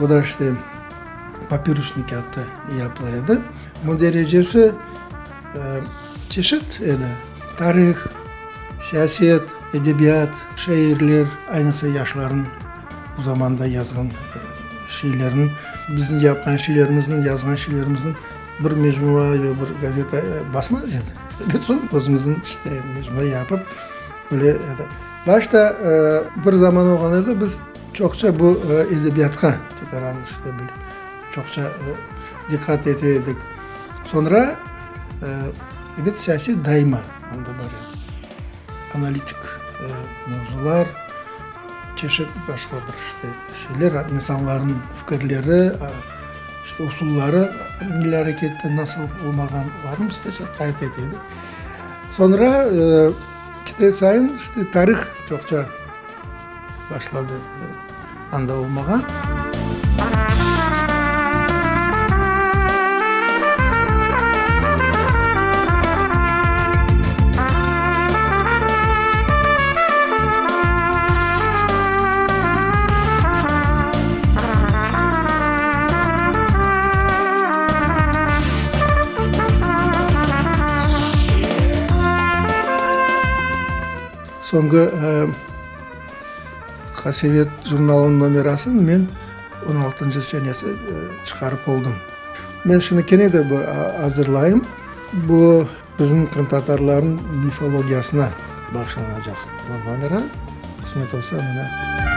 O da işte papirusnıy kâğıtta yapıla edi. Mündericesi çeşit edi, tarih, siyaset, edebiyat, şairler, aynıqsa yaşlarnıñ o zamanda yazğan şeylerini, bizim yapqan şeylerimizni, yazğan şeylerimizni bir mecmua ya bir gazeta basmaz edi. Bütün özümizniñ işte mecmua yapıp, öyle edi. Başta bir zaman olğan edi, biz çoqça bu edebiyatqa tekaran işte çoqça diqqat ete edik. Soñra, ebet, siyasiy daima anda bar edi. Analitik mevzular, çeşit başqa bir işte şeyler, insanlarnıñ fikirleri, işte usulları, milliy arekette nasıl olmağanlarını biz de qayd ete edik. Soñra kete sayın işte tarih çoqça başladı anda olmağa. Soñki Qasevet jurnalınıñ nomerasını men on altıncı senesi çıqarıp oldım. Men şimdi kene de bu azırlayım. Bu bizim qırımtatarlarnıñ mifologiyasına bağışlanacaq nomera. Qısmet olsa, mına.